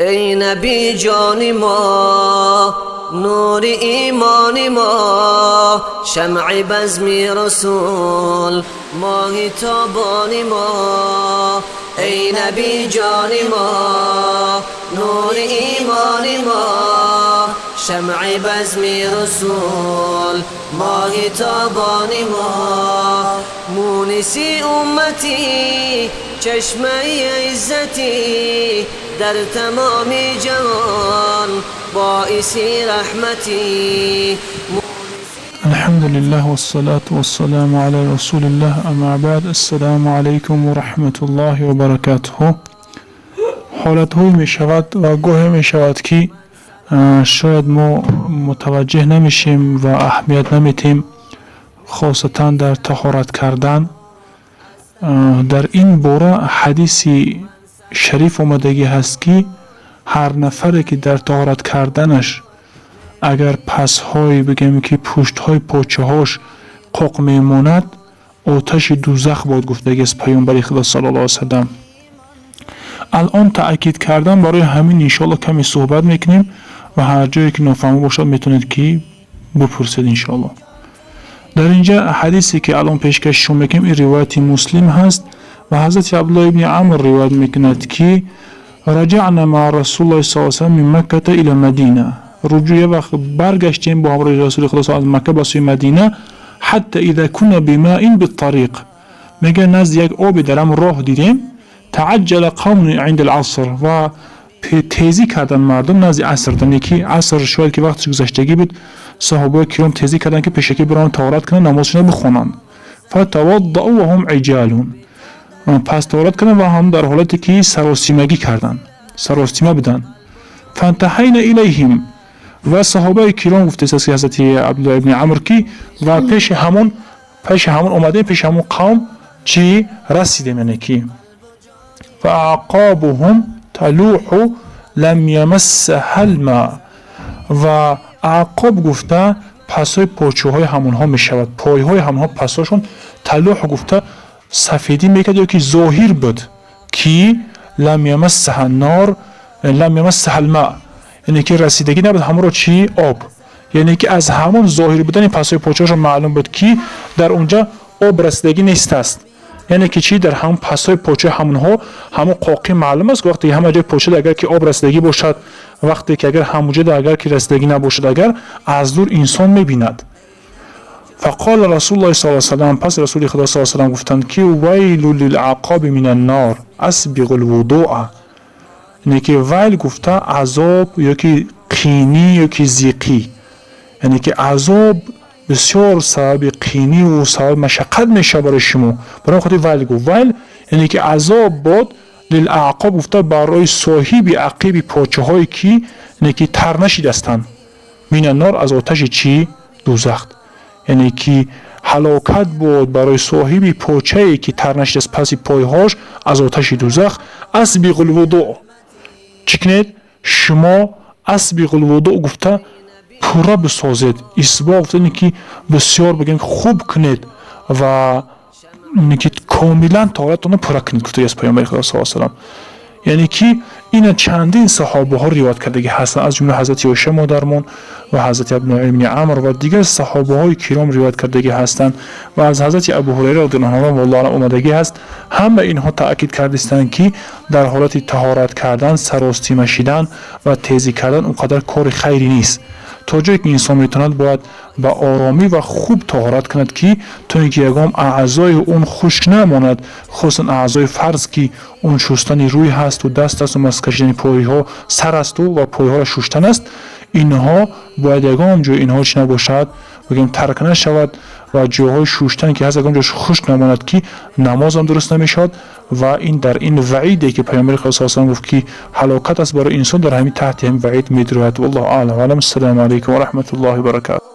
Эй Набӣ ҷони мо, нури имони мо, шамъи базми Расул, моҳи тобони мо. Эй Набӣ ҷони мо, нури имони мо, шамъи базми Расул, моҳи тобони мо. Муниси умматӣ, чашмаи иззатӣ, дар тамоми ҷаҳон боиси раҳматӣ. الحمد لله والصلاة والسلام على رسول الله، أما بعد، السلام عليكم ورحمة الله وبركاته. Ҳолатҳое мешавад ва гоҳе мешавад, ки шояд мо мутаваҷҷеҳ намешем ва аҳамият наметем, хосатан дар таҳорат кардан. Дар ин бора ҳадиси шариф омадагӣ ҳаст, ки ҳар нафаре, ки дар таҳорат карданаш агар пасҳои, бигем ки, пуштҳои почаҳош қоқ мемонад, оташи дузах бод, гуфтагӣ аст Паёмбари Худо саллаллоҳу алайҳи васалам. Алон таъкид кардан барои ҳамин иншоалло каме суҳбат мекунем ва ҳар ҷое ки нофаҳмо бошад, метавонед ки бипурсед иншоалло. Дар инҷа ҳадисе, ки алон пешкаши шумо мекунем, ин ривояти Муслим ҳаст ва ҳазрати Абдуллоҳ ибни Амр ривоят мекунад, ки رجعنا مع رسول الله صلى الله عليه وسلم من مكة إلى المدينة. руҷӯ як вақт баргаштем бо ҳамроҳи Расули Худо аз Макка ба сӯи Мадина. حتى إذا كنا بماء بالطريق, мега, назди як оби дар ам роҳ дидем. تعجل قوم عند العصر, ва тезӣ кардан мардум назди аср, яъне ки аср шояд ки вақташ гузаштагӣ буд. Саҳобаи киром тезӣ карданд, ки пешакӣ бираванд, таҳорат кунанд, намозшона бихонанд. فتوضؤوا وهم عجال, пас таҳорат карданд ва ҳам дар ҳолате ки саросимагӣ карданд, саросима буданд. فانتهينا إليهم, ва саҳобаи киром, гуфтааст ки ҳазрати Абдуллоҳ ибни Амр, ки ва пеши ҳамон омадем, пеши ҳамон қавм чӣ расидем, яъне ки فأعقابهم تلوح لم يمسها الماء. Ва аъқоб гуфта пасҳои почаҳои ҳамонҳо мешавад, пойҳои ҳамонҳо, пасҳошон. تلوح гуфта сафедӣ мекард ё ки зоҳир буд, ки لم يمسها النار، لم يمسها الماء, яъне ки расидагӣ набуд ҳамонро чӣ об, яъне ки аз ҳамон зоҳир будани пасҳои почаҳошон маълум буд, ки дар унҷа об расидагӣ нестааст. Яъне ки чӣ, дар ҳамон пасҳои почаи ҳамонҳо ҳамон қоқӣ маълум аст. Вақте ҳама ҷои почада агар ки об расидагӣ бошад, вақте ки агар ҳамуҷода агар ки расидагӣ набошад, агар аз дур инсон мебинад. فقال رسول الله صلى الله عليه وسلم, пас Расули Худо صلى الله عليه وسلم гуфтанд, ки ويل للأعقاب من النار، أسبغوا الوضوء. Яъне ки вайл гуфта азоб ё ки қинӣ ё ки зиқӣ, яъне ки азоб бисёр сабаби қиниву сабаби машаққат мешавад барои шумо. Барои хотир вайл гуфт. Вайл яъне ки азоб бод, للأعقاب гуфта барои соҳиби ақиби почаҳое, ки яъне ки тар нашидастанд, من النار, аз оташи чӣ дузах, яъне ки ҳалокат буд барои соҳиби почае, ки тар нашидааст паси пойҳош аз оташи дузах. أسبغوا الوضوء, чӣ кунед шумо? أسبغوا الوضوء гуфта пурра бисозед. Исбоғ гуфта ки бисёр, бигем, хуб кунед ва ки комилан таҳоратонро пурра кунед, гуфта аз Паёмбари Худо صلى الله عليه وسلم. Яъне ки ина чандин саҳобаҳо ривоят кардагӣ ҳастанд, аз ҷумла ҳазрати Оиша модармон ва ҳазрати Ибни Амр ва дигар саҳобаҳои киром ривоят кардагӣ ҳастанд ва аз ҳазрати Абу Ҳурайра رضي الله عنه омадагӣ ҳаст. Ҳама инҳо таъкид кардистанд, ки дар ҳолати таҳорат кардан саростима шидан ва тезӣ кардан он қадар кори хайре нест. То ҷое ки инсон метавонад, бояд ба оромӣ ва хуб таҳорат кунад, ки то ин ки ягон аъзои он хушк намонад, хусусан аъзои фарз, ки он шустани рӯй ҳасту даст асту масҳ кашидани пойҳо, сар асту ва пойҳоро шуштан аст. Инҳо бояд ягон ҷой инҳо чӣ набошад, бигем, тарк нашавад ва ҷойҳои шуштан ки ҳаст, ягон ҷош хушк намонад, ки намозам дуруст намешавад. Ва ин дар ин ваиде, ки Паёмбари Худо صلى الله عليه وسلم гуфт, ки ҳалокат аст барои инсон, дар ҳамин таҳти ҳамин ваид медирояд. والله أعلى وأعلم. السلام عليكم ورحمة الله وبركاته.